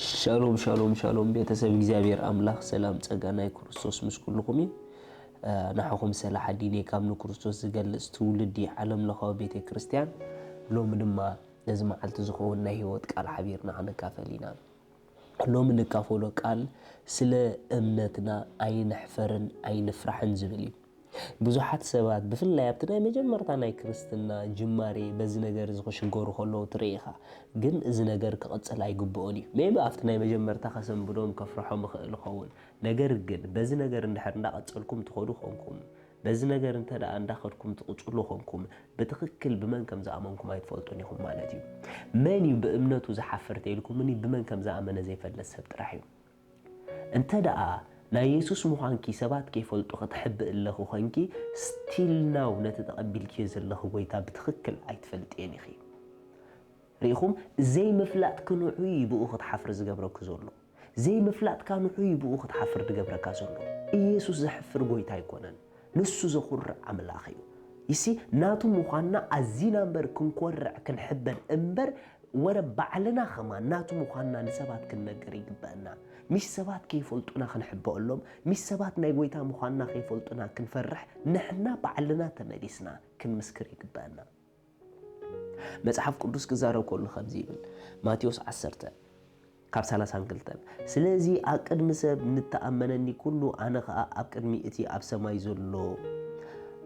ሻሎም ሻሎም ሻሎም፣ ቤተሰብ እግዚኣብሔር ኣምላኽ፣ ሰላም ጸጋ ናይ ክርስቶስ ምስ ኩልኹም እዩ። ንዓኹም ሰላሓዲን እየ ካብ ንክርስቶስ ዝገልጽ ትውልዲ ዓለም ለኻዊ ቤተ ክርስቲያን። ሎሚ ድማ ነዚ መዓልቲ ዝኸውን ናይ ህይወት ቃል ሓቢርና ክንካፈል ኢና። ሎሚ ንካፈሎ ቃል ስለ እምነትና ኣይንሕፈርን ኣይንፍራሕን ዝብል እዩ። ብዙሓት ሰባት ብፍላይ ኣብቲ ናይ መጀመርታ ናይ ክርስትና ጅማሬ በዚ ነገር እዚ ክሽገሩ ከለዉ ትርኢ ኢኻ። ግን እዚ ነገር ክቕጽል ኣይግብኦን እዩ። ሜቢ ኣብቲ ናይ መጀመርታ ከሰንብዶም ከፍርሖም ይኽእል ይኸውን። ነገር ግን በዚ ነገር እንድሕር እንዳቐጸልኩም ትኸዱ ኾንኩም፣ በዚ ነገር እንተ ደኣ እንዳኸድኩም ትቕጽሉ ኾንኩም፣ ብትኽክል ብመን ከም ዝኣመንኩም ኣይትፈልጡን ኢኹም ማለት እዩ። መን እዩ ብእምነቱ ዝሓፍር ተይልኩምኒ፣ ብመን ከም ዝኣመነ ዘይፈልጥ ሰብ ጥራሕ እዩ። እንተ ደኣ ናይ የሱስ ምዃንኪ ሰባት ከይፈልጡ ክትሕብእ ኣለኹ ኾንኪ፣ ስቲል ናው ነቲ ተቐቢልክዮ ዘለኹ ጎይታ ብትኽክል ኣይትፈልጥዮን ኢኺ። ርኢኹም፣ ዘይምፍላጥኪ ንዑ እዩ ብኡ ክትሓፍሪ ዝገብረኪ ዘሎ። ዘይምፍላጥካ ንዑ እዩ ብኡ ክትሓፍር ዝገብረካ ዘሎ። ኢየሱስ ዘሕፍር ጎይታ ኣይኮነን። ንሱ ዘኹርዕ ኣምላኽ እዩ። ይሲ ናቱ ምዃንና ኣዚና እምበር ክንኮርዕ ክንሕበን እምበር ወረ ባዕልና ኸማን ናቱ ምዃንና ንሰባት ክንነገር ይግበአና። ሚስ ሰባት ከይፈልጡና ክንሕበአሎም፣ ሚስ ሰባት ናይ ጎይታ ምዃንና ከይፈልጡና ክንፈርሕ ንሕና ባዕልና ተመሊስና ክንምስክር ይግበአና። መጽሓፍ ቅዱስ ክዛረብ ከሉ ከምዚ ይብል፣ ማቴዎስ ዓሰርተ ካብ ሰላሳን ክልተን፣ ስለዚ ኣብ ቅድሚ ሰብ ንተኣመነኒ ኩሉ ኣነ ኸኣ ኣብ ቅድሚ እቲ ኣብ ሰማይ ዘሎ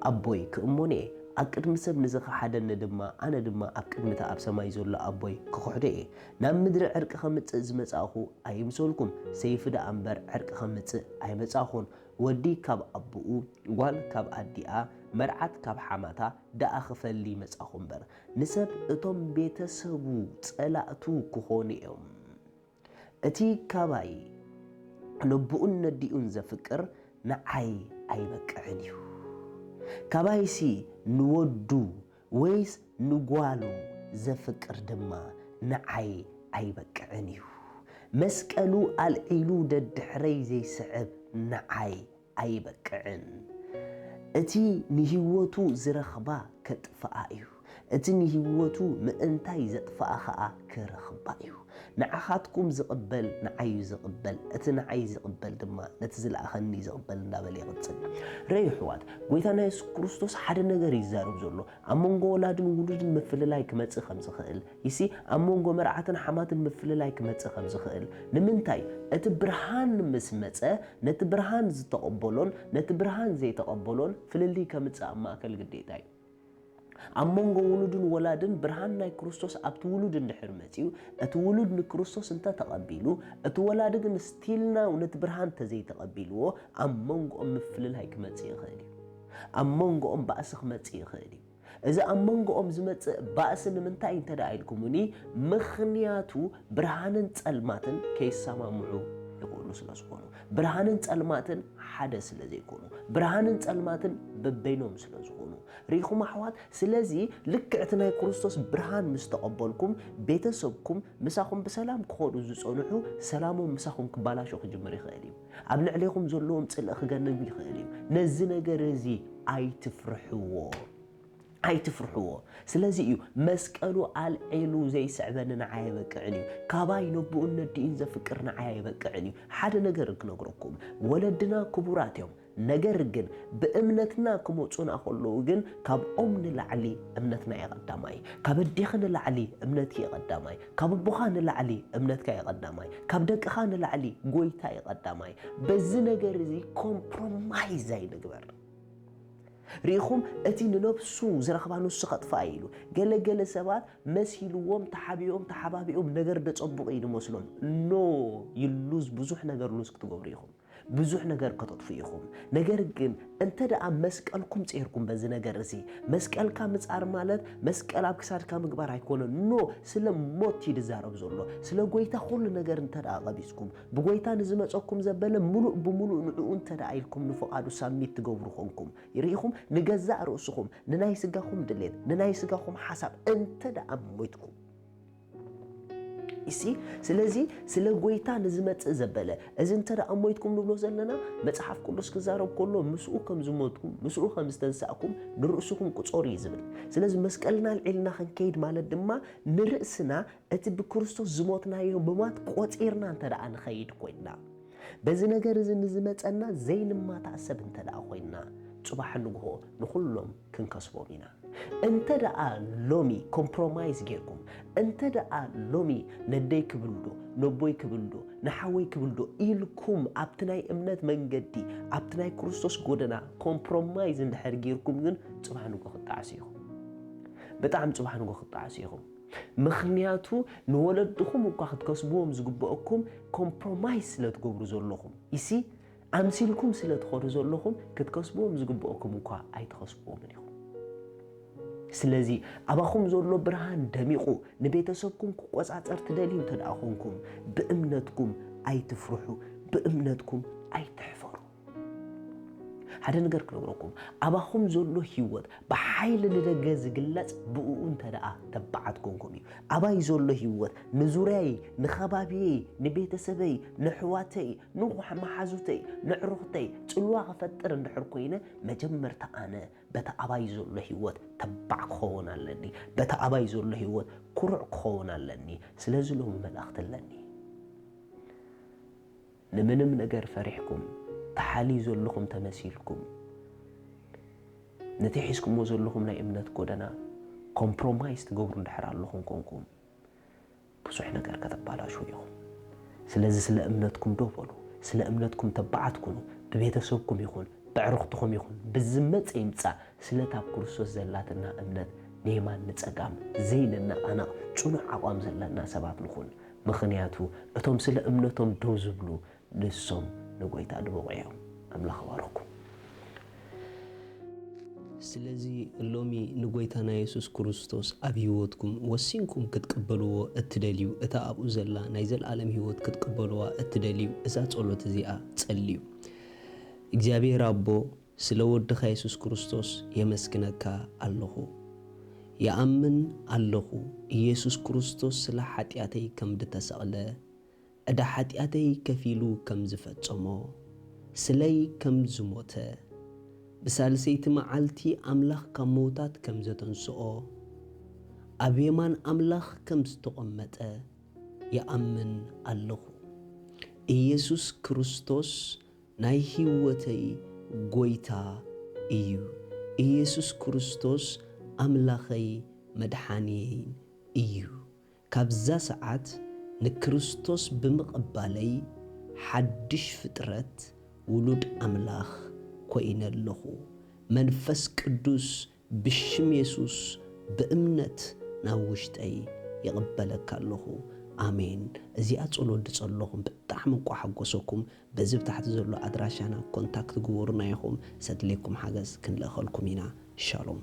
ኣቦይ ክእመኖ እየ፣ ኣብ ቅድሚ ሰብ ንዝኸሓደኒ ድማ ኣነ ድማ ኣብ ቅድሚ እቲ ኣብ ሰማይ ዘሎ ኣቦይ ክኽሕዶ እየ። ናብ ምድሪ ዕርቂ ከምጽእ ዝመጻእኹ ኣይምሰልኩም፣ ሰይፊ ደኣ እምበር ዕርቂ ከምጽእ ኣይመጻእኹን። ወዲ ካብ ኣቦኡ፣ ጓል ካብ ኣዲኣ፣ መርዓት ካብ ሓማታ ደኣ ክፈሊ መጻኹ እምበር፣ ንሰብ እቶም ቤተሰቡ ጸላእቱ ክኾኑ እዮም። እቲ ካባይ ነቦኡን ነዲኡን ዘፍቅር ንዓይ ኣይበቅዕን እዩ። ካባይሲ ንወዱ ወይስ ንጓሉ ዘፍቅር ድማ ንዓይ ኣይበቅዕን እዩ። መስቀሉ ኣልዒሉ ደድሕረይ ዘይስዕብ ንዓይ ኣይበቅዕን። እቲ ንህይወቱ ዝረኽባ ከጥፍኣ እዩ፣ እቲ ንህይወቱ ምእንታይ ዘጥፍኣ ኸኣ ክረኽባ እዩ። ንዓኻትኩም ዝቕበል ንዓይ እዩ ዝቕበል፣ እቲ ንዓይ ዝቕበል ድማ ነቲ ዝለኣኸኒ እዩ ዝቕበል እንዳበለ ይቕጽል። ረዩ ኣሕዋት፣ ጎይታና የሱስ ክርስቶስ ሓደ ነገር እዩ ዝዛረብ ዘሎ። ኣብ መንጎ ወላድን ውሉድን ምፍልላይ ክመጽእ ከም ዝኽእል፣ ይሲ ኣብ መንጎ መርዓትን ሓማትን ምፍልላይ ክመጽእ ከም ዝኽእል። ንምንታይ? እቲ ብርሃን ምስ መጸ፣ ነቲ ብርሃን ዝተቐበሎን ነቲ ብርሃን ዘይተቐበሎን ፍልልይ ከምጽእ ኣብ ማእከል ግዴታ እዩ። ኣብ መንጎ ውሉድን ወላድን ብርሃን ናይ ክርስቶስ ኣብቲ ውሉድ እንድሕር መጺኡ፣ እቲ ውሉድ ንክርስቶስ እንተ ተቐቢሉ፣ እቲ ወላዲ ግን ስቲል ናው ነቲ ብርሃን እንተ ዘይተቐቢልዎ፣ ኣብ መንጎኦም ምፍልላይ ክመጽእ ይኽእል እዩ። ኣብ መንጎኦም ባእሲ ክመጽእ ይኽእል እዩ። እዚ ኣብ መንጎኦም ዝመጽእ ባእሲ ንምንታይ እንተ ደኣ ኢልኩምኒ፣ ምኽንያቱ ብርሃንን ጸልማትን ከይሰማምዑ ይኽእሉ ስለ ዝኾኑ፣ ብርሃንን ጸልማትን ሓደ ስለ ዘይኮኑ፣ ብርሃንን ጸልማትን በበይኖም ስለ ዝኾኑ። ርኢኹም ኣሕዋት? ስለዚ ልክዕ እቲ ናይ ክርስቶስ ብርሃን ምስ ተቐበልኩም፣ ቤተሰብኩም ምሳኹም ብሰላም ክኸዱ ዝጸንሑ ሰላሞም ምሳኹም ክባላሾ ክጅምር ይኽእል እዩ። ኣብ ልዕሌኹም ዘለዎም ጽልኢ ክገንን ይኽእል እዩ። ነዚ ነገር እዚ ኣይትፍርሕዎ። ኣይትፍርሕዎ። ስለዚ እዩ መስቀሉ ኣልዒሉ ዘይስዕበኒ ንዓይ ኣይበቅዕን እዩ። ካባይ ነቦኡን ነዲኡን ዘፍቅር ንዓይ ኣይበቅዕን እዩ። ሓደ ነገር ክነግረኩም፣ ወለድና ክቡራት እዮም። ነገር ግን ብእምነትና ክመጹና ከለዉ ግን ካብኦም ንላዕሊ እምነትና እዩ ቀዳማይ። ካብ ኣዴኺ ንላዕሊ እምነትኪ እዩ ቀዳማይ። ካብ ኣቦኻ ንላዕሊ እምነትካ እዩ ቀዳማይ። ካብ ደቅኻ ንላዕሊ ጎይታ እዩ ቀዳማይ። በዚ ነገር እዚ ኮምፕሮማይዝ ኣይንግበር። ርኢኹም፣ እቲ ንነብሱ ዝረኽባ ንሱ ከጥፍኣ ኢሉ። ገለ ገለ ሰባት መሲልዎም፣ ተሓቢኦም፣ ተሓባቢኦም ነገር ደጸብቑ እዩ ዝመስሎም። ኖ፣ ይሉዝ ብዙሕ ነገር ሉዝ ክትገብሩ ኢኹም። ብዙሕ ነገር ከተጥፉ ኢኹም። ነገር ግን እንተ ደኣ መስቀልኩም ጸይርኩም በዚ ነገር እዚ፣ መስቀልካ ምጻር ማለት መስቀል ኣብ ክሳድካ ምግባር ኣይኮነን። ኖ፣ ስለ ሞት እዩ ዝዛረብ ዘሎ። ስለ ጎይታ ኩሉ ነገር እንተ ደኣ ቀቢጽኩም፣ ብጎይታ ንዝመጸኩም ዘበለ ምሉእ ብምሉእ ንዕኡ እንተ ደኣ ኢልኩም ንፍቓዱ ሳሚት ትገብሩ ኾንኩም፣ ርኢኹም፣ ንገዛእ ርእስኹም፣ ንናይ ስጋኹም ድሌት፣ ንናይ ስጋኹም ሓሳብ እንተ ደኣ ሞይትኩም፣ እሲ ስለዚ ስለ ጎይታ ንዝመጽእ ዘበለ እዚ እንተ ደኣ ሞይትኩም ንብሎ ዘለና መጽሓፍ ቅዱስ ክዛረብ ከሎ ምስኡ ከም ዝሞትኩም ምስኡ ከም ዝተንሳእኩም ንርእስኹም ቁጸሩ እዩ ዝብል። ስለዚ መስቀልና ኣልዒልና ክንከይድ ማለት ድማ ንርእስና እቲ ብክርስቶስ ዝሞትናዮ ምማት ቆጺርና እንተ ደኣ ንኸይድ ኮይንና በዚ ነገር እዚ ንዝመጸና ዘይንማታእ ሰብ እንተ ደኣ ኮይንና ጽባሕ ንግሆ ንኹሎም ክንከስቦም ኢና። እንተ ደኣ ሎሚ ኮምፕሮማይዝ ጌርኩም እንተ ደኣ ሎሚ ነደይ ክብልዶ ነቦይ ክብልዶ ንሓወይ ክብልዶ ኢልኩም ኣብቲ ናይ እምነት መንገዲ ኣብቲ ናይ ክርስቶስ ጎደና ኮምፕሮማይዝ እንድሕር ጌርኩም ግን ጽባሕ ንጎ ክትጣዕሱ ኢኹም። ብጣዕሚ ጽባሕ ንጎ ክትጣዕሱ ኢኹም። ምኽንያቱ ንወለድኹም እኳ ክትከስብዎም ዝግበአኩም ኮምፕሮማይዝ ስለ ትገብሩ ዘለኹም ኢሲ ኣምሲልኩም ስለ ትኸዱ ዘለኹም ክትከስብዎም ዝግበአኩም እኳ ኣይትኸስብዎምን ኢኹም። ስለዚ ኣባኹም ዘሎ ብርሃን ደሚቑ ንቤተሰብኩም ክቆጻጸር ትደልዩ እንተ ደኣ ኾንኩም ብእምነትኩም ኣይትፍርሑ፣ ብእምነትኩም ኣይትሕፈሩ። ሓደ ነገር ክነግረኩም፣ ኣባኹም ዘሎ ህይወት ብሓይሊ ንደገ ዝግለጽ ብእኡ እንተ ደኣ ተባዓት ኮንኩም እዩ። ኣባይ ዘሎ ህይወት ንዙርያይ፣ ንኸባብየይ፣ ንቤተሰበይ፣ ንሕዋተይ፣ ንመሓዙተይ፣ ንዕሩኽተይ ጽልዋ ክፈጥር እንድሕር ኮይነ መጀመርታ ኣነ በቲ ኣባይ ዘሎ ህይወት ተባዕ ክኸውን ኣለኒ። በቲ ኣባይ ዘሎ ህይወት ኩሩዕ ክኸውን ኣለኒ። ስለዚ ሎሚ መልእኽቲ ኣለኒ። ንምንም ነገር ፈሪሕኩም ተሓልዩ ዘለኹም ተመሲልኩም ነቲ ሒዝኩሞ ዘለኹም ናይ እምነት ጎደና ኮምፕሮማይዝ ትገብሩ እንድሕር ኣለኹም ኮንኩም ብዙሕ ነገር ከተባላሹ ኢኹም። ስለዚ ስለ እምነትኩም ዶ በሉ፣ ስለ እምነትኩም ተባዓት ኩኑ። ብቤተሰብኩም ይኹን ብዕሩኽትኹም ይኹን ብዝመጸ ይምጻእ ስለታ ኣብ ክርስቶስ ዘላትና እምነት ንየማን ንጸጋም ዘይንነቓነቕ ጽኑዕ ኣቋም ዘለና ሰባት ንኹን። ምኽንያቱ እቶም ስለ እምነቶም ደው ዝብሉ ንሶም ንጎይታ ድበቑ እዮም። ኣምላኽ ይባርኽኩም። ስለዚ ሎሚ ንጎይታና የሱስ ክርስቶስ ኣብ ህይወትኩም ወሲንኩም ክትቅበልዎ እትደልዩ፣ እታ ኣብኡ ዘላ ናይ ዘለኣለም ህይወት ክትቅበልዋ እትደልዩ፣ እዛ ጸሎት እዚኣ ጸልዩ። እግዚኣብሔር ኣቦ፣ ስለ ወድኻ የሱስ ክርስቶስ የመስግነካ ኣለኹ። ይኣምን ኣለኹ፣ ኢየሱስ ክርስቶስ ስለ ሓጢኣተይ ከም ድተሰቕለ፣ ዕዳ ሓጢኣተይ ከፊሉ ከም ዝፈጸሞ፣ ስለይ ከም ዝሞተ፣ ብሳልሰይቲ መዓልቲ ኣምላኽ ካብ ምዉታት ከም ዘተንስኦ፣ ኣብ የማን ኣምላኽ ከም ዝተቐመጠ ይኣምን ኣለኹ። ኢየሱስ ክርስቶስ ናይ ህይወተይ ጎይታ እዩ። ኢየሱስ ክርስቶስ ኣምላኸይ መድሓንየይን እዩ። ካብዛ ሰዓት ንክርስቶስ ብምቕባለይ ሓድሽ ፍጥረት ውሉድ ኣምላኽ ኮይነ ኣለኹ። መንፈስ ቅዱስ ብሽም የሱስ ብእምነት ናብ ውሽጠይ ይቕበለካ ኣለኹ። ኣሜን። እዚኣ ጸሎት ድጸለኹም ብጣዕሚ እንቋ ሓጎሰኩም። በዚ ብታሕቲ ዘሎ ኣድራሻና ኮንታክት ግበሩና ኢኹም። ሰድሌኩም ሓገዝ ክንልእኸልኩም ኢና። ሻሎም።